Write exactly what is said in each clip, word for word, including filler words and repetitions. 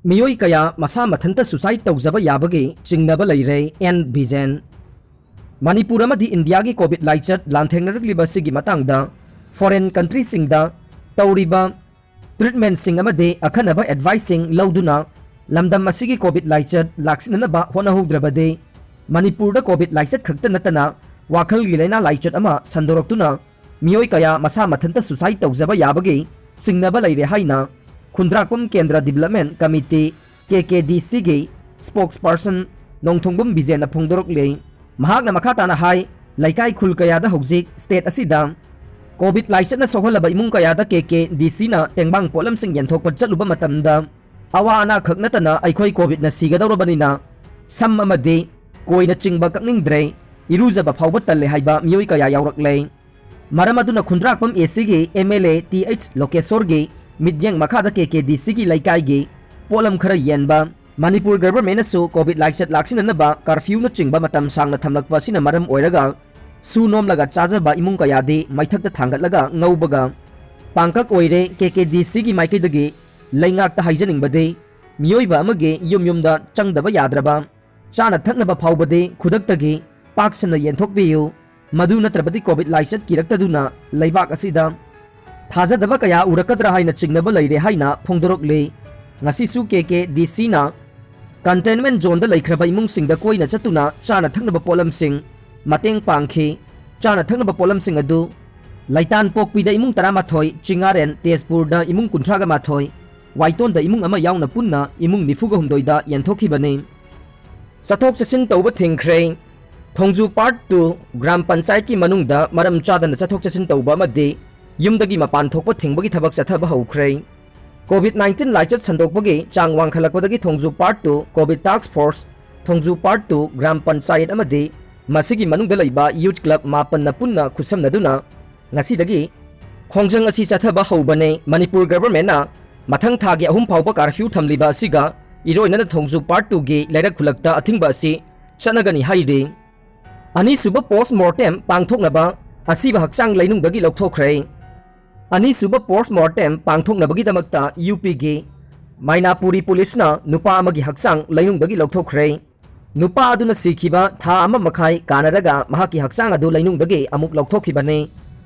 ꯃꯤꯑꯣꯏ ꯀꯌꯥ ꯃꯁꯥ ꯃꯊꯟꯇ suicide ꯇꯧꯖꯕ ꯌꯥꯕꯒꯤ ꯆꯤꯡꯅꯕ ꯂꯩꯔꯦ, ꯑꯦꯟ ꯕꯤꯖꯦꯟ꯫ ꯃꯅꯤꯄꯨꯔ ꯑꯃꯗꯤ ꯏꯟꯗꯤꯌꯥꯒꯤ COVID ꯂꯥꯏꯆꯠ ꯂꯥꯟꯊꯦꯡꯅꯔꯛꯂꯤꯕ ꯑꯁꯤꯒꯤ ꯃꯇꯥꯡꯗ foreign countryꯁꯤꯡꯗ ꯇꯧꯔꯤꯕ treatmentꯁꯤꯡ ꯑꯃꯗꯤ ꯑꯈꯟꯅꯕ adviceꯁꯤꯡ ꯂꯧꯗꯨꯅ ꯂꯝꯗꯝ ꯑꯁꯤꯒꯤ COVID ꯂꯥꯏꯆꯠ ꯂꯥꯛꯁꯤꯟꯅꯅꯕ ꯍꯣꯠꯅꯍꯧꯗ꯭ꯔꯕꯗꯤ ꯃꯅꯤꯄꯨꯔꯗ COVID ꯂꯥꯏꯆꯠ ꯈꯛꯇ ꯅꯠꯇꯅ ꯋꯥꯈꯜꯒꯤ ꯂꯥꯏꯅꯥ ꯂꯥꯏꯆꯠ ꯑꯃ ꯁꯟꯗꯣꯔꯛꯇꯨꯅ ꯃꯤꯑꯣꯏ ꯀꯌꯥ ꯃꯁꯥ ꯃꯊꯟꯇ suicide ꯇꯧꯖꯕ ꯌꯥꯕꯒꯤ ꯆꯤꯡꯅꯕ ꯂꯩꯔꯦ ꯍꯥꯏꯅ ꯈꯨꯟꯗ꯭ꯔꯥꯛꯄꯝ ꯀꯦꯟꯗ꯭ꯔ Development Committee, KKDCꯒꯤ spokesperson ꯅꯣꯡꯊꯣꯡꯕꯝ ꯕꯤꯖꯦꯟꯅ ꯐꯣꯡꯗꯣꯔꯛꯂꯤ꯫ ꯃꯍꯥꯛꯅ ꯃꯈꯥ ꯇꯥꯅ ꯍꯥꯏ, ꯂꯩꯀꯥꯏ ꯈꯨꯜ ꯀꯌꯥꯗ ꯍꯧꯖꯤꯛ state ꯑꯁꯤꯗ COVID ꯂꯥꯏꯆꯠꯅ ꯁꯣꯛꯍꯜꯂꯕ ꯏꯃꯨꯡ ꯀꯌꯥꯗ KKDCꯅ ꯇꯦꯡꯕꯥꯡ ꯄꯣꯠꯂꯝꯁꯤꯡ ꯌꯦꯟꯊꯣꯛꯄ ꯆꯠꯂꯨꯕ ꯃꯇꯝꯗ ꯑꯋꯥ ꯑꯅꯥ ꯈꯛ ꯅꯠꯇꯅ ꯑꯩꯈꯣꯏ COVIDꯅ ꯁꯤꯒꯗꯧꯔꯕꯅꯤꯅ ꯁꯝ ꯑꯃꯗꯤ ꯀꯣꯏꯅꯆꯤꯡꯕ ꯀꯛꯅꯤꯡꯗ꯭ꯔꯦ, ꯏꯔꯨꯖꯕ ꯐꯥꯎꯕ ꯇꯜꯂꯦ ꯍꯥꯏꯕ ꯃꯤꯑꯣꯏ ꯀꯌꯥ ꯌꯥꯎꯔꯛꯂꯦ꯫ ꯃꯔꯝ ꯑꯗꯨꯅ ꯈꯨꯟꯗ꯭ꯔꯥꯛꯄꯝ ACꯒꯤ MLA Th ꯂꯣꯀꯦꯁꯣꯔꯒꯤ ꯃꯤꯠꯌꯦꯡ ꯃꯈꯥꯗ KKDCꯒꯤ ꯂꯩꯀꯥꯏꯒꯤ ꯄꯣꯠꯂꯝ ꯈꯔ ꯌꯦꯟꯕ, ꯃꯅꯤꯄꯨꯔ governmentꯅꯁꯨ COVID ꯂꯥꯏꯆꯠ ꯂꯥꯛꯁꯤꯟꯅꯅꯕ curfewꯅꯆꯤꯡꯕ ꯃꯇꯝ ꯁꯥꯡꯅ ꯊꯝꯂꯛꯄ ꯑꯁꯤꯅ ꯃꯔꯝ ꯑꯣꯏꯔꯒ ꯁꯨ ꯅꯣꯝꯂꯒ ꯆꯥꯖꯕ ꯏꯃꯨꯡ ꯀꯌꯥꯗꯤ ꯃꯩꯊꯛꯇ ꯊꯥꯡꯒꯠꯂꯒ ꯉꯧꯕꯒ ꯄꯥꯡꯀꯛ ꯑꯣꯏꯔꯦ꯫ KKDCꯒꯤ ꯃꯥꯏꯀꯩꯗꯒꯤ ꯂꯩꯉꯥꯛꯇ ꯍꯥꯏꯖꯅꯤꯡꯕꯗꯤ ꯃꯤꯑꯣꯏꯕ ꯑꯃꯒꯤ ꯌꯨꯝ ꯌꯨꯝꯗ ꯆꯪꯗꯕ ꯌꯥꯗ꯭ꯔꯕ ꯆꯥꯅ ꯊꯛꯅꯕ ꯐꯥꯎꯕꯗꯤ ꯈꯨꯗꯛꯇꯒꯤ ꯄꯥꯛ ꯁꯟꯅ ꯌꯦꯟꯊꯣꯛꯄꯤꯌꯨ, ꯃꯗꯨ ꯅꯠꯇ꯭ꯔꯕꯗꯤ COVID ꯂꯥꯏꯆꯠ ꯀꯤꯔꯛꯇꯗꯨꯅ ꯂꯩꯕꯥꯛ ꯑꯁꯤꯗ ꯊꯥꯖꯗꯕ ꯀꯌꯥ ꯎꯔꯛꯀꯗ꯭ꯔꯥ ꯍꯥꯏꯅ ꯆꯤꯡꯅꯕ ꯂꯩꯔꯦ ꯍꯥꯏꯅ ꯐꯣꯡꯗꯣꯔꯛꯂꯤ꯫ ꯉꯁꯤꯁꯨ KKDCꯅ containment zoneꯗ ꯂꯩꯈ꯭ꯔꯕ ꯏꯃꯨꯡꯁꯤꯡꯗ ꯀꯣꯏꯅ ꯆꯠꯇꯨꯅ ꯆꯥꯅ ꯊꯛꯅꯕ ꯄꯣꯠꯂꯝꯁꯤꯡ ꯃꯇꯦꯡ ꯄꯥꯡꯈꯤ꯫ ꯆꯥꯅ ꯊꯛꯅꯕ ꯄꯣꯠꯂꯝꯁꯤꯡ ꯑꯗꯨ ꯂꯩꯇꯥꯟꯄꯣꯛꯄꯤꯗ ꯏꯃꯨꯡ ꯇꯔꯥꯃꯥꯊꯣꯏ, ꯆꯤꯡꯉꯥꯔꯦꯟ, ꯇꯦꯖꯄꯨꯔꯗ ꯏꯃꯨꯡ ꯀꯨꯟꯊ꯭ꯔꯥꯒ ꯃꯥꯊꯣꯏ, ꯋꯥꯏꯇꯣꯟꯗ ꯏꯃꯨꯡ ꯑꯃ ꯌꯥꯎꯅ ꯄꯨꯟꯅ ꯏꯃꯨꯡ ꯅꯤꯐꯨꯒ ꯍꯨꯝꯗꯣꯏꯗ ꯌꯦꯟꯊꯣꯛꯈꯤꯕꯅꯤ꯫ ꯆꯠꯊꯣꯛ ꯆꯠꯁꯤꯟ ꯇꯧꯕ ꯊꯤꯡꯈ꯭ꯔꯦ꯫ ꯊꯣꯡꯖꯨ Part Two ꯒ꯭ꯔꯥꯝ ꯄꯟꯆꯥꯌꯠꯀꯤ ꯃꯅꯨꯡꯗ ꯃꯔꯝ ꯆꯥꯗꯅ ꯆꯠꯊꯣꯛ ꯆꯠꯁꯤꯟ ꯇꯧꯕ ꯑꯃꯗꯤ ꯌꯨꯝꯗꯒꯤ ꯃꯄꯥꯟ ꯊꯣꯛꯄ ꯊꯤꯡꯕꯒꯤ ꯊꯕꯛ ꯆꯠꯊꯕ ꯍꯧꯈ꯭ꯔꯦ꯫ COVID nineteen ꯂꯥꯏꯆꯠ ꯁꯟꯗꯣꯛꯄꯒꯤ ꯆꯥꯡ ꯋꯥꯡꯈꯠꯂꯛꯄꯗꯒꯤ ꯊꯣꯡꯖꯨ Part Two COVID Task Force, ꯊꯣꯡꯖꯨ Part Two ꯒ꯭ꯔꯥꯝ ꯄꯟꯆꯥꯌꯠ ꯑꯃꯗꯤ ꯃꯁꯤꯒꯤ ꯃꯅꯨꯡꯗ ꯂꯩꯕ youth club ꯃꯥꯄꯟꯅ ꯄꯨꯟꯅ ꯈꯨꯠꯁꯝꯅꯗꯨꯅ ꯉꯁꯤꯗꯒꯤ ꯈꯣꯡꯖꯪ ꯑꯁꯤ ꯆꯠꯊꯕ ꯍꯧꯕꯅꯦ꯫ ꯃꯅꯤꯄꯨꯔ governmentꯅ ꯃꯊꯪ ꯊꯥꯒꯤ ꯑꯍꯨꯝ ꯐꯥꯎꯕ curfew ꯊꯝꯂꯤꯕ ꯑꯁꯤꯒ ꯏꯔꯣꯏꯅꯅ ꯊꯣꯡꯖꯨ Part Twoꯒꯤ ꯂꯩꯔꯛ ꯈꯨꯜꯂꯛꯇ ꯑꯊꯤꯡꯕ ꯑꯁꯤ ꯆꯠꯅꯒꯅꯤ ꯍꯥꯏꯔꯤ꯫ ꯑꯅꯤꯁꯨꯕ post mortem ꯄꯥꯡꯊꯣꯛꯅꯕ ꯑꯁꯤꯕ ꯍꯛꯆꯥꯡ ꯂꯩꯅꯨꯡꯗꯒꯤ ꯂꯧꯊꯣꯛꯈ꯭ꯔꯦ꯫ ꯑꯅꯤꯁꯨꯕ post mortem ꯄꯥꯡꯊꯣꯛꯅꯕꯒꯤꯗꯃꯛꯇ UPꯒꯤ ꯃꯥꯏꯅꯥꯄꯨꯔꯤ ꯄꯨꯂꯤꯁꯅ ꯅꯨꯄꯥ ꯑꯃꯒꯤ ꯍꯛꯆꯥꯡ ꯂꯩꯅꯨꯡꯗꯒꯤ ꯂꯧꯊꯣꯛꯈ꯭ꯔꯦ꯫ ꯅꯨꯄꯥ ꯑꯗꯨꯅ ꯁꯤꯈꯤꯕ ꯊꯥ ꯑꯃ ꯃꯈꯥꯏ ꯀꯥꯟꯅꯔꯒ ꯃꯍꯥꯛꯀꯤ ꯍꯛꯆꯥꯡ ꯑꯗꯨ ꯂꯩꯅꯨꯡꯗꯒꯤ ꯑꯃꯨꯛ ꯂꯧꯊꯣꯛꯈꯤꯕꯅꯤ꯫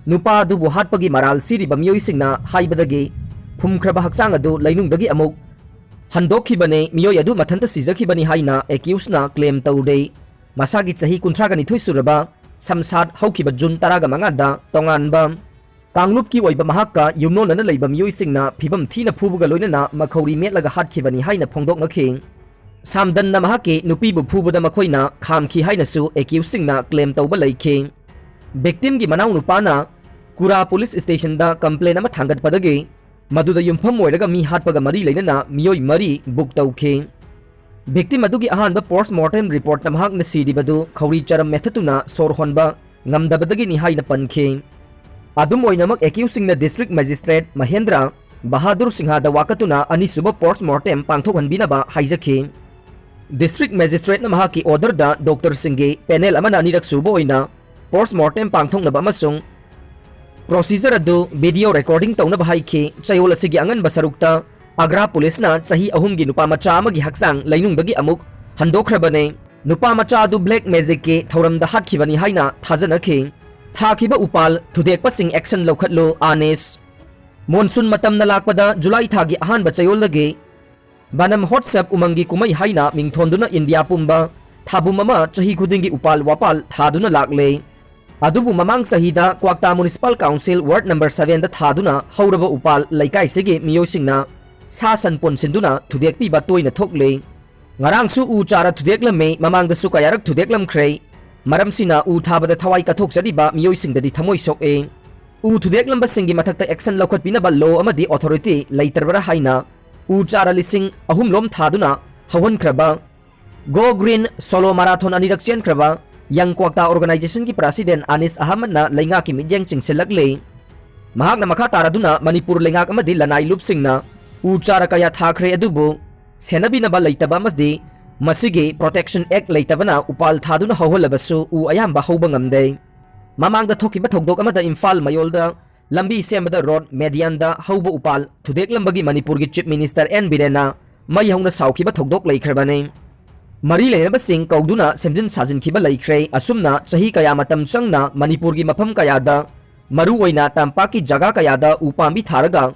ꯅꯨꯄꯥ ꯑꯗꯨꯕꯨ ꯍꯥꯠꯄꯒꯤ ꯃꯔꯥꯜ ꯁꯤꯔꯤꯕ ꯃꯤꯑꯣꯏꯁꯤꯡꯅ ꯍꯥꯏꯕꯗꯒꯤ ꯐꯨꯝꯈ꯭ꯔꯕ ꯍꯛꯆꯥꯡ ꯑꯗꯨ ꯂꯩꯅꯨꯡꯗꯒꯤ ꯑꯃꯨꯛ ꯍꯟꯗꯣꯛꯈꯤꯕꯅꯤ꯫ ꯃꯤꯑꯣꯏ ꯑꯗꯨ ꯃꯊꯟꯇ ꯁꯤꯖꯈꯤꯕꯅꯤ ꯍꯥꯏꯅ ꯑꯦꯀ꯭ꯌꯨꯁꯅ ꯀ꯭ꯂꯦꯝ ꯇꯧꯔꯦ꯫ ꯃꯁꯥꯒꯤ ꯆꯍꯤ ꯀꯨꯟꯊ꯭ꯔꯥꯒ ꯅꯤꯊꯣꯏ ꯁꯨꯔꯕ ꯁꯝꯁꯥꯠ ꯍꯧꯈꯤꯕ ꯖꯨꯟ ꯇꯔꯥꯒ ꯃꯉꯥꯗ ꯇꯣꯉꯥꯟꯕ ꯀꯥꯡꯂꯨꯞꯀꯤ ꯑꯣꯏꯕ ꯃꯍꯥꯛꯀ ꯌꯨꯝꯂꯣꯟꯅꯅ ꯂꯩꯕ ꯃꯤꯑꯣꯏꯁꯤꯡꯅ ꯐꯤꯕꯝ ꯊꯤꯅ ꯐꯨꯕꯒ ꯂꯣꯏꯅꯅ ꯃꯈꯧꯔꯤ ꯃꯦꯠꯂꯒ ꯍꯥꯠꯈꯤꯕꯅꯤ ꯍꯥꯏꯅ ꯐꯣꯡꯗꯣꯛꯅꯈꯤ꯫ ꯁꯥꯝꯗꯟꯅ ꯃꯍꯥꯛꯀꯤ ꯅꯨꯄꯤꯕꯨ ꯐꯨꯕꯗ ꯃꯈꯣꯏꯅ ꯈꯥꯝꯈꯤ ꯍꯥꯏꯅꯁꯨ ꯑꯦꯀ꯭ꯌꯨꯁꯁꯤꯡꯅ ꯀ꯭ꯂꯦꯝ ꯇꯧꯕ ꯂꯩꯈꯤ꯫ ꯚꯤꯛꯇꯤꯝꯒꯤ ꯃꯅꯥꯎ ꯅꯨꯄꯥꯅ ꯀꯨꯔꯥ ꯄꯨꯂꯤꯁ ꯁ꯭ꯇꯦꯁꯟꯗ ꯀꯝꯄ꯭ꯂꯦꯟ ꯑꯃ ꯊꯥꯡꯒꯠꯄꯗꯒꯤ ꯃꯗꯨꯗ ꯌꯨꯝꯐꯝ ꯑꯣꯏꯔꯒ ꯃꯤ ꯍꯥꯠꯄꯒ ꯃꯔꯤ ꯂꯩꯅꯅ ꯃꯤꯑꯣꯏ ꯃꯔꯤ ꯕꯨꯛ ꯇꯧꯈꯤ꯫ ꯚꯤꯛꯇꯤꯝ ꯑꯗꯨꯒꯤ ꯑꯍꯥꯟꯕ ꯄꯣꯁꯠꯃꯣꯔꯇꯦꯝ ꯔꯤꯄꯣꯔꯠꯇ ꯃꯍꯥꯛꯅ ꯁꯤꯔꯤꯕꯗꯨ ꯈꯧꯔꯤ ꯆꯔꯝ ꯃꯦꯠꯊꯠꯇꯨꯅ ꯁꯣꯔ ꯍꯣꯟꯕ ꯉꯝꯗꯕꯗꯒꯤꯅꯤ ꯍꯥꯏꯅ ꯄꯟꯈꯤ꯫ ꯑꯗꯨꯝ ꯑꯣꯏꯅꯃꯛ, ꯑꯦꯀ꯭ꯌꯨꯁꯁꯤꯡꯅ ꯗꯤꯁꯇ꯭ꯔꯤꯛ ꯃꯦꯖꯤꯁꯇ꯭ꯔꯦꯠ ꯃꯍꯦꯟꯗ꯭ꯔ ꯕꯍꯥꯗꯨꯔ ꯁꯤꯡꯍꯗ ꯋꯥꯀꯠꯇꯨꯅ ꯑꯅꯤꯁꯨꯕ ꯄꯣꯁꯠꯃꯣꯔꯇꯦꯝ ꯄꯥꯡꯊꯣꯛꯍꯟꯕꯤꯅꯕ ꯍꯥꯏꯖꯈꯤ꯫ ꯗꯤꯁꯇ꯭ꯔꯤꯛ ꯃꯦꯖꯤꯁꯇ꯭ꯔꯦꯠꯅ ꯃꯍꯥꯛꯀꯤ ꯑꯣꯔꯗꯔꯗ ꯗꯣꯛꯇꯔꯁꯤꯡꯒꯤ ꯄꯦꯅꯦꯜ ꯑꯃꯅ ꯑꯅꯤꯔꯛ ꯁꯨꯕ ꯑꯣꯏꯅ ꯄꯣꯁꯠꯃꯣꯔꯇꯦꯝ ꯄꯥꯡꯊꯣꯛꯅꯕ ꯑꯃꯁꯨꯡ ꯄ꯭ꯔꯣꯁꯤꯖꯔ ꯑꯗꯨ ꯚꯤꯗꯤꯑꯣ ꯔꯦꯀꯣꯔꯗꯤꯡ ꯇꯧꯅꯕ ꯍꯥꯏꯈꯤ꯫ ꯆꯌꯣꯜ ꯑꯁꯤꯒꯤ ꯑꯉꯟꯕ ꯁꯔꯨꯛꯇ ꯑꯒ꯭ꯔꯥ ꯄꯨꯂꯤꯁꯅ ꯆꯍꯤ ꯑꯍꯨꯝꯒꯤ ꯅꯨꯄꯥ ꯃꯆꯥ ꯑꯃꯒꯤ ꯍꯛꯆꯥꯡ ꯂꯩꯅꯨꯡꯗꯒꯤ ꯑꯃꯨꯛ ꯍꯟꯗꯣꯛꯈ꯭ꯔꯕꯅꯤ꯫ ꯅꯨꯄꯥ ꯃꯆꯥ ꯑꯗꯨ ꯕ꯭ꯂꯦꯛ ꯃꯦꯖꯤꯛꯀꯤ ꯊꯧꯔꯝꯗ ꯍꯥꯠꯈꯤꯕꯅꯤ ꯍꯥꯏꯅ ꯊꯥꯖꯅꯈꯤ꯫ ꯊꯥꯈꯤꯕ ꯎꯄꯥꯜ ꯊꯨꯗꯦꯛꯄꯁꯤꯡ ꯑꯦꯛꯁꯟ ꯂꯧꯈꯠꯂꯨ, ꯑꯥꯅꯤꯁ꯫ ꯃꯣꯟꯁꯨꯟ ꯃꯇꯝꯅ ꯂꯥꯛꯄꯗ ꯖꯨꯂꯥꯏ ꯊꯥꯒꯤ ꯑꯍꯥꯟꯕ ꯆꯌꯣꯜꯗꯒꯤ ꯕꯅꯝ ꯍꯣꯠꯁꯦꯞ ꯎꯃꯪꯒꯤ ꯀꯨꯝꯍꯩ ꯍꯥꯏꯅ ꯃꯤꯡꯊꯣꯟꯗꯨꯅ ꯏꯟꯗꯤꯌꯥ ꯄꯨꯝꯕ ꯊꯥꯕꯨꯝ ꯑꯃ ꯆꯍꯤ ꯈꯨꯗꯤꯡꯒꯤ ꯎꯄꯥꯜ ꯋꯥꯄꯥꯜ ꯊꯥꯗꯨꯅ ꯂꯥꯛꯂꯦ꯫ ꯑꯗꯨꯕꯨ ꯃꯃꯥꯡ ꯆꯍꯤꯗ ꯀ꯭ꯋꯥꯛꯇꯥ ꯃ꯭ꯌꯨꯅꯤꯁꯤꯄꯥꯜ ꯀꯥꯎꯟꯁꯤꯜ ꯋꯥꯔꯗ ꯅꯝꯕꯔ ꯁꯚꯦꯟꯗ ꯊꯥꯗꯨꯅ ꯍꯧꯔꯕ ꯎꯄꯥꯜ ꯂꯩꯀꯥꯏꯁꯤꯒꯤ ꯃꯤꯑꯣꯏꯁꯤꯡꯅ ꯁꯥ ꯁꯟ ꯄꯣꯟꯁꯤꯟꯗꯨꯅ ꯊꯨꯗꯦꯛꯄꯤꯕ ꯇꯣꯏꯅ ꯊꯣꯛꯂꯤ꯫ ꯉꯔꯥꯡꯁꯨ ꯎ ꯆꯥꯔ ꯊꯨꯗꯦꯛꯂꯝꯃꯤ, ꯃꯃꯥꯡꯗꯁꯨ ꯀꯌꯥꯔꯛ ꯊꯨꯗꯦꯛꯂꯝꯈ꯭ꯔꯦ꯫ ꯃꯔꯝꯁꯤꯅ ꯎ ꯊꯥꯕꯗ ꯊꯋꯥꯏ ꯀꯠꯊꯣꯛꯆꯔꯤꯕ ꯃꯤꯑꯣꯏꯁꯤꯡꯗꯗꯤ ꯊꯃꯣꯏ ꯁꯣꯛꯑꯦ꯫ ꯎ ꯊꯨꯗꯦꯛꯂꯝꯕꯁꯤꯡꯒꯤ ꯃꯊꯛꯇ ꯑꯦꯛꯁꯟ ꯂꯧꯈꯠꯄꯤꯅꯕ ꯂꯣ ꯑꯃꯗꯤ ꯑꯣꯊꯣꯔꯤꯇꯤ ꯂꯩꯇ꯭ꯔꯕ꯭ꯔꯥ ꯍꯥꯏꯅ ꯎ ꯆꯥꯔ ꯂꯤꯁꯤꯡ ꯑꯍꯨꯝ ꯂꯣꯝ ꯊꯥꯗꯨꯅ ꯍꯧꯍꯟꯈ꯭ꯔꯕ ꯒꯣ ꯒ꯭ꯔꯤꯟ ꯁꯣꯂꯣ ꯃꯥꯔꯥꯊꯣꯟ ꯑꯅꯤꯔꯛ ꯆꯦꯟꯈ꯭ꯔꯕ ꯌꯪ ꯀ꯭ꯋꯥꯛꯇꯥ ꯑꯣꯔꯒꯅꯥꯏꯖꯦꯁꯟꯒꯤ ꯄ꯭ꯔꯁꯤꯗꯦꯟ ꯑꯅꯤꯁ ꯑꯍꯃꯗꯅ ꯂꯩꯉꯥꯛꯀꯤ ꯃꯤꯠꯌꯦꯡ ꯆꯤꯡꯁꯤꯜꯂꯛꯂꯤ꯫ ꯃꯍꯥꯛꯅ ꯃꯈꯥ ꯇꯥꯔꯗꯨꯅ ꯃꯅꯤꯄꯨꯔ ꯂꯩꯉꯥꯛ ꯑꯃꯗꯤ ꯂꯅꯥꯏ ꯂꯨꯞꯁꯤꯡꯅ ꯎ ꯆꯥꯔ ꯀꯌꯥ ꯊꯥꯈ꯭ꯔꯦ, ꯑꯗꯨꯕꯨ ꯁꯦꯟꯅꯕꯤꯅꯕ ꯂꯩꯇꯕ ꯑꯃꯗꯤ ꯃꯁꯤꯒꯤ ꯄ꯭ꯔꯣꯇꯦꯛꯁꯟ ꯑꯦꯛ ꯂꯩꯇꯕꯅ ꯎꯄꯥꯜ ꯊꯥꯗꯨꯅ ꯍꯧꯍꯜꯂꯕꯁꯨ ꯎ ꯑꯌꯥꯝꯕ ꯍꯧꯕ ꯉꯝꯗꯦ꯫ ꯃꯃꯥꯡꯗ ꯊꯣꯛꯈꯤꯕ ꯊꯧꯗꯣꯛ ꯑꯃꯗ ꯏꯝꯐꯥꯜ ꯃꯌꯣꯜꯗ ꯂꯝꯕꯤ ꯁꯦꯝꯕꯗ ꯔꯣꯗ ꯃꯦꯗꯤꯌꯟꯗ ꯍꯧꯕ ꯎꯄꯥꯜ ꯊꯨꯗꯦꯛꯂꯝꯕꯒꯤ ꯃꯅꯤꯄꯨꯔꯒꯤ ꯆꯤꯐ ꯃꯤꯅꯤꯁꯇꯔ ꯑꯦꯟ ꯕꯤꯔꯦꯟꯅ ꯃꯩ ꯍꯧꯅ ꯁꯥꯎꯈꯤꯕ ꯊꯧꯗꯣꯛ ꯂꯩꯈ꯭ꯔꯕꯅꯤ꯫ ꯃꯔꯤ ꯂꯩꯅꯕꯁꯤꯡ ꯀꯧꯗꯨꯅ ꯁꯦꯝꯖꯤꯟ ꯁꯥꯖꯤꯟꯈꯤꯕ ꯂꯩꯈ꯭ꯔꯦ꯫ ꯑꯁꯨꯝꯅ ꯆꯍꯤ ꯀꯌꯥ ꯃꯇꯝ ꯆꯪꯅ ꯃꯅꯤꯄꯨꯔꯒꯤ ꯃꯐꯝ ꯀꯌꯥꯗ, ꯃꯔꯨꯑꯣꯏꯅ ꯇꯝꯄꯥꯛꯀꯤ ꯖꯒꯥ ꯀꯌꯥꯗ ꯎ ꯄꯥꯝꯕꯤ ꯊꯥꯔꯒ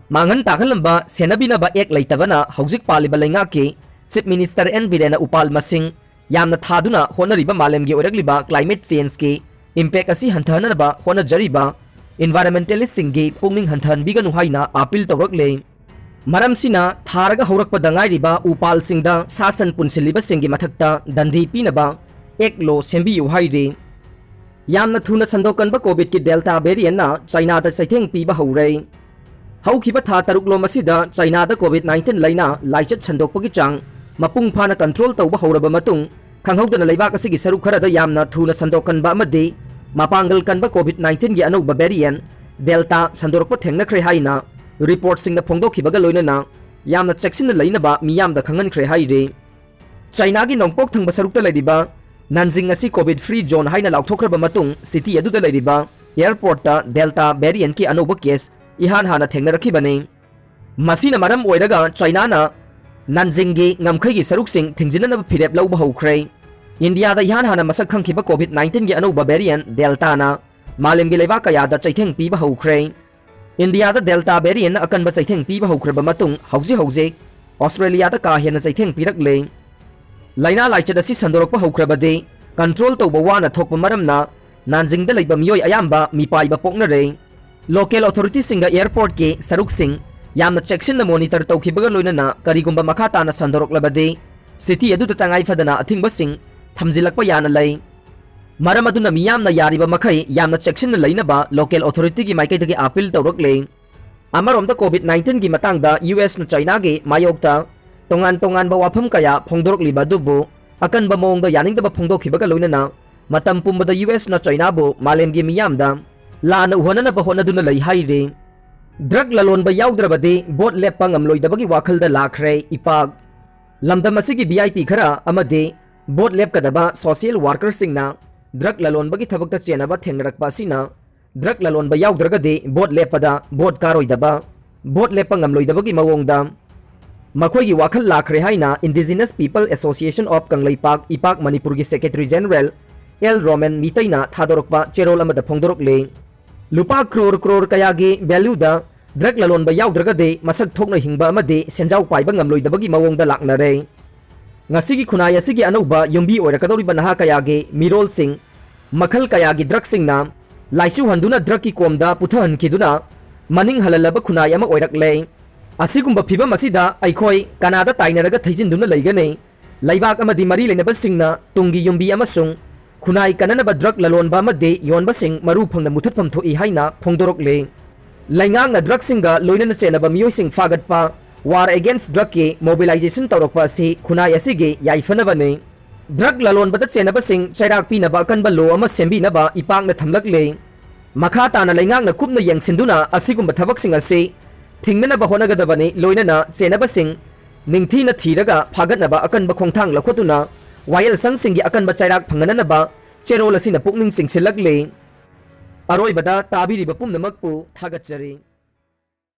ꯃꯥꯡꯍꯟ ꯇꯥꯛꯍꯜꯂꯝꯕ ꯁꯦꯟꯅꯕꯤꯅꯕ ꯑꯦꯛ ꯂꯩꯇꯕꯅ ꯍꯧꯖꯤꯛ ꯄꯥꯜꯂꯤꯕ ꯂꯩꯉꯥꯛꯀꯤ ꯆꯤꯐ ꯃꯤꯅꯤꯁꯇꯔ ꯑꯦꯟ ꯕꯤꯔꯦꯟꯅ ꯎꯄꯥꯜ ꯃꯁꯤꯡ ꯌꯥꯝꯅ ꯊꯥꯗꯨꯅ ꯍꯣꯠꯅꯔꯤꯕ ꯃꯥꯂꯦꯝꯒꯤ ꯑꯣꯏꯔꯛꯂꯤꯕ ꯀ꯭ꯂꯥꯏꯃꯦꯠ ꯆꯦꯟꯖꯀꯤ ꯏꯝꯄꯦꯛ ꯑꯁꯤ ꯍꯟꯊꯍꯟꯅꯕ ꯍꯣꯠꯅꯖꯔꯤꯕ ꯏꯟꯚꯥꯏꯔꯣꯟꯃꯦꯟꯇꯦꯂꯤꯁꯁꯤꯡꯒꯤ ꯄꯨꯛꯅꯤꯡ ꯍꯟꯊꯍꯟꯕꯤꯒꯅꯨ ꯍꯥꯏꯅ ꯑꯥꯄꯤꯜ ꯇꯧꯔꯛꯂꯦ꯫ ꯃꯔꯝꯁꯤꯅ ꯊꯥꯔꯒ ꯍꯧꯔꯛꯄꯗ ꯉꯥꯏꯔꯤꯕ ꯎꯄꯥꯜꯁꯤꯡꯗ ꯁꯥ ꯁꯟ ꯄꯨꯟꯁꯤꯜꯂꯤꯕꯁꯤꯡꯒꯤ ꯃꯊꯛꯇ ꯗꯟꯗꯤ ꯄꯤꯅꯕ ꯑꯦꯛ ꯂꯣ ꯁꯦꯝꯕꯤꯌꯨ ꯍꯥꯏꯔꯤ꯫ ꯌꯥꯝꯅ ꯊꯨꯅ ꯁꯟꯗꯣꯛꯀꯟꯕ ꯀꯣꯚꯤꯗꯀꯤ ꯗꯦꯜꯇꯥ ꯚꯦꯔꯤꯌꯟꯅ ꯆꯥꯏꯅꯥꯗ ꯆꯩꯊꯦꯡ ꯄꯤꯕ ꯍꯧꯔꯦ꯫ ꯍꯧꯈꯤꯕ ꯊꯥ ꯇꯔꯨꯛꯂꯣꯝ ꯑꯁꯤꯗ ꯆꯥꯏꯅꯥꯗ ꯀꯣꯚꯤꯗ ꯅꯥꯏꯟꯇꯤꯟ ꯂꯥꯏꯅꯥ ꯂꯥꯏꯆꯠ ꯁꯟꯗꯣꯛꯄꯒꯤ ꯆꯥꯡ ꯃꯄꯨꯡ ꯐꯥꯅ ꯀꯟꯇ꯭ꯔꯣꯜ ꯇꯧꯕ ꯍꯧꯔꯕ ꯃꯇꯨꯡ, ꯈꯪꯍꯧꯗꯅ ꯂꯩꯕꯥꯛ ꯑꯁꯤꯒꯤ ꯁꯔꯨꯛ ꯈꯔꯗ ꯌꯥꯝꯅ ꯊꯨꯅ ꯁꯟꯗꯣꯛꯀꯟꯕ ꯑꯃꯗꯤ ꯃꯄꯥꯡꯒꯜ ꯀꯟꯕ ꯀꯣꯚꯤꯗ ꯅꯥꯏꯟꯇꯤꯟꯒꯤ ꯑꯅꯧꯕ ꯚꯦꯔꯤꯌꯟ ꯗꯦꯜꯇꯥ ꯁꯟꯗꯣꯔꯛꯄ ꯊꯦꯡꯅꯈ꯭ꯔꯦ ꯍꯥꯏꯅ ꯔꯤꯄꯣꯔꯠꯁꯤꯡꯅ ꯐꯣꯡꯗꯣꯛꯈꯤꯕꯒ ꯂꯣꯏꯅꯅ ꯌꯥꯝꯅ ꯆꯦꯛꯁꯤꯟꯅ ꯂꯩꯅꯕ ꯃꯤꯌꯥꯝꯗ ꯈꯪꯍꯟꯈ꯭ꯔꯦ ꯍꯥꯏꯔꯤ꯫ ꯆꯥꯏꯅꯥꯒꯤ ꯅꯣꯡꯄꯣꯛ ꯊꯪꯕ ꯁꯔꯨꯛꯇ ꯂꯩꯔꯤꯕ ꯅꯥꯟꯖꯤꯡ ꯑꯁꯤ ꯀꯣꯚꯤꯗ ꯐ꯭ꯔꯤ ꯖꯣꯟ ꯍꯥꯏꯅ ꯂꯥꯎꯊꯣꯛꯈ꯭ꯔꯕ ꯃꯇꯨꯡ, ꯁꯤꯇꯤ ꯑꯗꯨꯗ ꯂꯩꯔꯤꯕ ꯑꯦꯌꯔꯄꯣꯔꯠꯇ ꯗꯦꯜꯇꯥ ꯚꯦꯔꯤꯌꯟꯀꯤ ꯑꯅꯧꯕ ꯀꯦꯁ ꯏꯍꯥꯟ ꯍꯥꯟꯅ ꯊꯦꯡꯅꯔꯛꯈꯤꯕꯅꯤ꯫ ꯃꯁꯤꯅ ꯃꯔꯝ ꯑꯣꯏꯔꯒ ꯆꯥꯏꯅꯥꯅ ꯅꯥꯟꯖꯤꯡꯒꯤ ꯉꯝꯈꯩꯒꯤ ꯁꯔꯨꯛꯁꯤꯡ ꯊꯤꯡꯖꯤꯟꯅꯅꯕ ꯐꯤꯔꯦꯞ ꯂꯧꯕ ꯍꯧꯈ꯭ꯔꯦ꯫ ꯏꯟꯗꯤꯌꯥꯗ ꯏꯍꯥꯟ ꯍꯥꯟꯅ ꯃꯁꯛ ꯈꯪꯈꯤꯕ ꯀꯣꯚꯤꯗ ꯅꯥꯏꯟꯇꯤꯟꯒꯤ ꯑꯅꯧꯕ ꯚꯦꯔꯤꯌꯟ ꯗꯦꯜꯇꯥꯅ ꯃꯥꯂꯦꯝꯒꯤ ꯂꯩꯕꯥꯛ ꯀꯌꯥꯗ ꯆꯩꯊꯦꯡ ꯄꯤꯕ ꯍꯧꯈ꯭ꯔꯦ꯫ ꯏꯟꯗꯤꯌꯥꯗ ꯗꯦꯜꯇꯥ ꯚꯦꯔꯤꯌꯟꯅ ꯑꯀꯟꯕ ꯆꯩꯊꯦꯡ ꯄꯤꯕ ꯍꯧꯈ꯭ꯔꯕ ꯃꯇꯨꯡ, ꯍꯧꯖꯤꯛ ꯍꯧꯖꯤꯛ ꯑꯣꯁꯇ꯭ꯔꯦꯂꯤꯌꯥꯗ ꯀꯥ ꯍꯦꯟꯅ ꯆꯩꯊꯦꯡ ꯄꯤꯔꯛꯂꯦ꯫ ꯂꯥꯏꯅꯥ ꯂꯥꯏꯆꯠ ꯑꯁꯤ ꯁꯟꯗꯣꯔꯛꯄ ꯍꯧꯈ꯭ꯔꯕꯗꯤ ꯀꯟꯇ꯭ꯔꯣꯜ ꯇꯧꯕ ꯋꯥꯅ ꯊꯣꯛꯄ ꯃꯔꯝꯅ ꯅꯥꯟꯖꯤꯡꯗ ꯂꯩꯕ ꯃꯤꯑꯣꯏ ꯑꯌꯥꯝꯕ ꯃꯤꯄꯥꯏꯕ ꯄꯣꯛꯅꯔꯦ꯫ ꯂꯣꯀꯦꯜ ꯑꯣꯊꯣꯔꯤꯇꯤꯁꯤꯡꯒ ꯑꯦꯌꯔꯄꯣꯔꯠꯀꯤ ꯁꯔꯨꯛꯁꯤꯡ ꯌꯥꯝꯅ ꯆꯦꯛꯁꯤꯟꯅ ꯃꯣꯅꯤꯇꯔ ꯇꯧꯈꯤꯕꯒ ꯂꯣꯏꯅꯅ ꯀꯔꯤꯒꯨꯝꯕ ꯃꯈꯥ ꯇꯥꯅ ꯁꯟꯗꯣꯔꯛꯂꯕꯗꯤ ꯁꯤꯇꯤ ꯑꯗꯨꯗ ꯇꯉꯥꯏ ꯐꯗꯅ ꯑꯊꯤꯡꯕꯁꯤꯡ ꯊꯝꯖꯤꯜꯂꯛꯄ ꯌꯥꯅ ꯂꯩ꯫ ꯃꯔꯝ ꯑꯗꯨꯅ ꯃꯤꯌꯥꯝꯅ ꯌꯥꯔꯤꯕ ꯃꯈꯩ ꯌꯥꯝꯅ ꯆꯦꯛꯁꯤꯟꯅ ꯂꯩꯅꯕ ꯂꯣꯀꯦꯜ ꯑꯣꯊꯣꯔꯤꯇꯤꯒꯤ ꯃꯥꯏꯀꯩꯗꯒꯤ ꯑꯥꯄꯤꯜ ꯇꯧꯔꯛꯂꯦ꯫ ꯑꯃꯔꯣꯝꯗ ꯀꯣꯚꯤꯗ ꯅꯥꯏꯟꯇꯤꯟꯒꯤ ꯃꯇꯥꯡꯗ ꯌꯨ ꯑꯦꯁꯅ ꯆꯥꯏꯅꯥꯒꯤ ꯃꯥꯌꯣꯛꯇ ꯇꯣꯉꯥꯟ ꯇꯣꯉꯥꯟꯕ ꯋꯥꯐꯝ ꯀꯌꯥ ꯐꯣꯡꯗꯣꯔꯛꯂꯤꯕ ꯑꯗꯨꯕꯨ ꯑꯀꯟꯕ ꯃꯑꯣꯡꯗ ꯌꯥꯅꯤꯡꯗꯕ ꯐꯣꯡꯗꯣꯛꯈꯤꯕꯒ ꯂꯣꯏꯅꯅ ꯃꯇꯝ ꯄꯨꯝꯕꯗ ꯌꯨ ꯑꯦꯁꯅ ꯆꯥꯏꯅꯥꯕꯨ ꯃꯥꯂꯦꯝꯒꯤ ꯃꯤꯌꯥꯝꯗ ꯂꯥꯟꯅ ꯎꯍꯟꯅꯅꯕ ꯍꯣꯠꯅꯗꯨꯅ ꯂꯩ ꯍꯥꯏꯔꯤ꯫ ꯗ꯭ꯔꯒ ꯂꯂꯣꯟꯕ ꯌꯥꯎꯗ꯭ꯔꯕꯗꯤ ꯚꯣꯠ ꯂꯦꯞꯄ ꯉꯝꯂꯣꯏꯗꯕꯒꯤ ꯋꯥꯈꯜꯗ ꯂꯥꯛꯈ꯭ꯔꯦ ꯏꯄꯥꯛ꯫ ꯂꯝꯗꯝ ꯑꯁꯤꯒꯤ ꯚꯤ ꯑꯥꯏ ꯄꯤ ꯈꯔ ꯑꯃꯗꯤ ꯚꯣꯠ ꯂꯦꯞꯀꯗꯕ ꯁꯣꯁꯤꯌꯦꯜ ꯋꯥꯔꯀꯔꯁꯤꯡꯅ ꯗ꯭ꯔꯒ ꯂꯂꯣꯟꯕꯒꯤ ꯊꯕꯛꯇ ꯆꯦꯟꯅꯕ ꯊꯦꯡꯅꯔꯛꯄ ꯑꯁꯤꯅ ꯗ꯭ꯔꯒ ꯂꯂꯣꯟꯕ ꯌꯥꯎꯗ꯭ꯔꯒꯗꯤ ꯚꯣꯠ ꯂꯦꯞꯄꯗ ꯚꯣꯠ ꯀꯥꯔꯣꯏꯗꯕ, ꯚꯣꯠ ꯂꯦꯞꯄ ꯉꯝꯂꯣꯏꯗꯕꯒꯤ ꯃꯑꯣꯡꯗ ꯃꯈꯣꯏꯒꯤ ꯋꯥꯈꯜ ꯂꯥꯛꯈ꯭ꯔꯦ ꯍꯥꯏꯅ Indigenous People Association of Kangleipak, ꯏꯄꯥꯛ ꯃꯅꯤꯄꯨꯔꯒꯤ Secretary General ꯑꯦꯜ ꯔꯣꯃꯦꯟ ꯃꯤꯇꯩꯅ ꯊꯥꯗꯣꯔꯛꯄ ꯆꯦꯔꯣꯜ ꯑꯃꯗ ꯐꯣꯡꯗꯣꯔꯛꯂꯤ꯫ ꯂꯨꯄꯥ ꯀ꯭ꯔꯣꯔ ꯀ꯭ꯔꯣꯔ ꯀꯌꯥꯒꯤ valueꯗ ꯗ꯭ꯔꯒ ꯂꯂꯣꯟꯕ ꯌꯥꯎꯗ꯭ꯔꯒꯗꯤ ꯃꯁꯛ ꯊꯣꯛꯅ ꯍꯤꯡꯕ ꯑꯃꯗꯤ ꯁꯦꯟꯖꯥꯎ ꯄꯥꯏꯕ ꯉꯝꯂꯣꯏꯗꯕꯒꯤ ꯃꯑꯣꯡꯗ ꯂꯥꯛꯅꯔꯦ꯫ ꯉꯁꯤꯒꯤ ꯈꯨꯟꯅꯥꯏ ꯑꯁꯤꯒꯤ ꯑꯅꯧꯕ ꯌꯨꯝꯕꯤ ꯑꯣꯏꯔꯛꯀꯗꯧꯔꯤꯕ ꯅꯍꯥ ꯀꯌꯥꯒꯤ ꯃꯤꯔꯣꯜꯁꯤꯡ, ꯃꯈꯜ ꯀꯌꯥꯒꯤ ꯗ꯭ꯔꯒꯁꯤꯡꯅ ꯂꯥꯏꯆꯨꯍꯟꯗꯨꯅ ꯗ꯭ꯔꯒꯀꯤ ꯀꯣꯝꯗ ꯄꯨꯊꯍꯟꯈꯤꯗꯨꯅ ꯃꯅꯤꯡ ꯍꯜꯍꯜꯂꯕ ꯈꯨꯟꯅꯥꯏ ꯑꯃ ꯑꯣꯏꯔꯛꯂꯦ꯫ ꯑꯁꯤꯒꯨꯝꯕ ꯐꯤꯕꯝ ꯑꯁꯤꯗ ꯑꯩꯈꯣꯏ ꯀꯅꯥꯗ ꯇꯥꯏꯅꯔꯒ ꯊꯩꯖꯤꯟꯗꯨꯅ ꯂꯩꯒꯅꯤ? ꯂꯩꯕꯥꯛ ꯑꯃꯗꯤ ꯃꯔꯤ ꯂꯩꯅꯕꯁꯤꯡꯅ ꯇꯨꯡꯒꯤ ꯌꯨꯝꯕꯤ ꯑꯃꯁꯨꯡ ꯈꯨꯟꯅꯥꯏ ꯀꯟꯅꯅꯕ ꯗ꯭ꯔꯒ ꯂꯂꯣꯟꯕ ꯑꯃꯗꯤ ꯌꯣꯟꯕꯁꯤꯡ ꯃꯔꯨ ꯐꯪꯅ ꯃꯨꯊꯠꯐꯝ ꯊꯣꯛꯏ ꯍꯥꯏꯅ ꯐꯣꯡꯗꯣꯔꯛꯂꯤ꯫ ꯂꯩꯉꯥꯛꯅ ꯗ꯭ꯔꯒꯁꯤꯡꯒ ꯂꯣꯏꯅꯅ ꯆꯦꯟꯅꯕ ꯃꯤꯑꯣꯏꯁꯤꯡ ꯐꯥꯒꯠꯄ, War Against Drugꯀꯤ mobilization ꯇꯧꯔꯛꯄ ꯑꯁꯤ ꯈꯨꯟꯅꯥꯏ ꯑꯁꯤꯒꯤ ꯌꯥꯏꯐꯅꯕꯅꯤ꯫ ꯗ꯭ꯔꯒ ꯂꯂꯣꯟꯕꯗ ꯆꯦꯟꯅꯕꯁꯤꯡ ꯆꯩꯔꯥꯛ ꯄꯤꯅꯕ ꯑꯀꯟꯕ law ꯑꯃ ꯁꯦꯝꯕꯤꯅꯕ ꯏꯄꯥꯛꯅ ꯊꯝꯂꯛꯂꯤ꯫ ꯃꯈꯥ ꯇꯥꯅ ꯂꯩꯉꯥꯛꯅ ꯀꯨꯞꯅ ꯌꯦꯡꯁꯤꯟꯗꯨꯅ ꯑꯁꯤꯒꯨꯝꯕ ꯊꯕꯛꯁꯤꯡ ꯑꯁꯤ ꯊꯤꯡꯅꯅꯕ ꯍꯣꯠꯅꯒꯗꯕꯅꯤ, ꯂꯣꯏꯅꯅ ꯆꯦꯟꯅꯕꯁꯤꯡ ꯅꯤꯡꯊꯤꯅ ꯊꯤꯔꯒ ꯐꯥꯒꯠꯅꯕ ꯑꯀꯟꯕ ꯈꯣꯡꯊꯥꯡ ꯂꯧꯈꯠꯇꯨꯅ ꯋꯥꯌꯦꯜꯁꯪꯁꯤꯡꯒꯤ ꯑꯀꯟꯕ ꯆꯩꯔꯥꯛ ꯐꯪꯍꯟꯅꯅꯕ ꯆꯦꯔꯣꯜ ꯑꯁꯤꯅ ꯄꯨꯛꯅꯤꯡ ꯆꯤꯡꯁꯤꯜꯂꯛꯂꯤ꯫ ꯑꯔꯣꯏꯕꯗ ꯇꯥꯕꯤꯔꯤꯕ ꯄꯨꯝꯅꯃꯛꯄꯨ ꯊꯥꯒꯠꯆꯔꯤ꯫